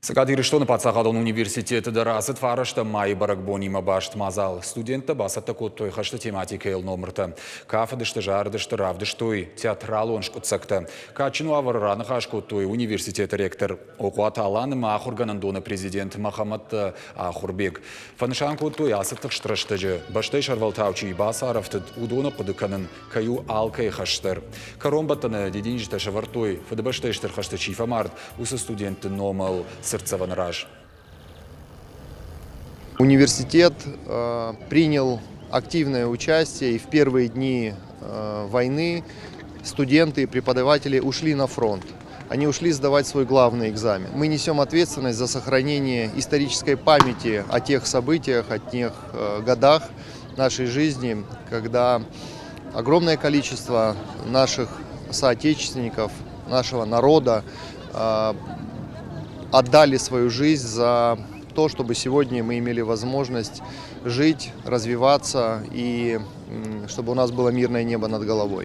Цӕгат Ирыстоны паддзахадон университеты дӕр ацыд фарӕстӕм майы бӕрӕгбонимӕ баст мадзал. Студенттӕ бацӕттӕ кодтой хӕсты тематикӕйыл номыртӕ. Кафыдысты, зарыдысты, равдыстой театралон скъуыддзӕгтӕ. Кадджын уавӕры раныхас кодтой университеты ректор Охъуаты Алан ӕмӕ ахуыргӕнӕндоны президент Мӕхӕмӕтты Ахуырбег. Фӕнысан кодтой, ацы тыхст рӕстӕджы бӕстӕйы сӕрвӕлтау чи бацарӕфтыд, уыдоны хъуыды кӕнын кӕй у алкӕй хӕс дӕр. Кӕронбӕттӕны дидинджытӕ сӕвӕрдтой, Фыдыбӕстӕйы Стыр хӕсты чи фӕмард, уыцы студентты номыл цыртдзӕвӕны раз. Университет принял активное участие и в первые дни войны студенты и преподаватели ушли на фронт. Они ушли сдавать свой главный экзамен. Мы несем ответственность за сохранение исторической памяти о тех событиях, о тех годах нашей жизни, когда огромное количество наших соотечественников, нашего народа отдали свою жизнь за то, чтобы сегодня мы имели возможность жить, развиваться и чтобы у нас было мирное небо над головой.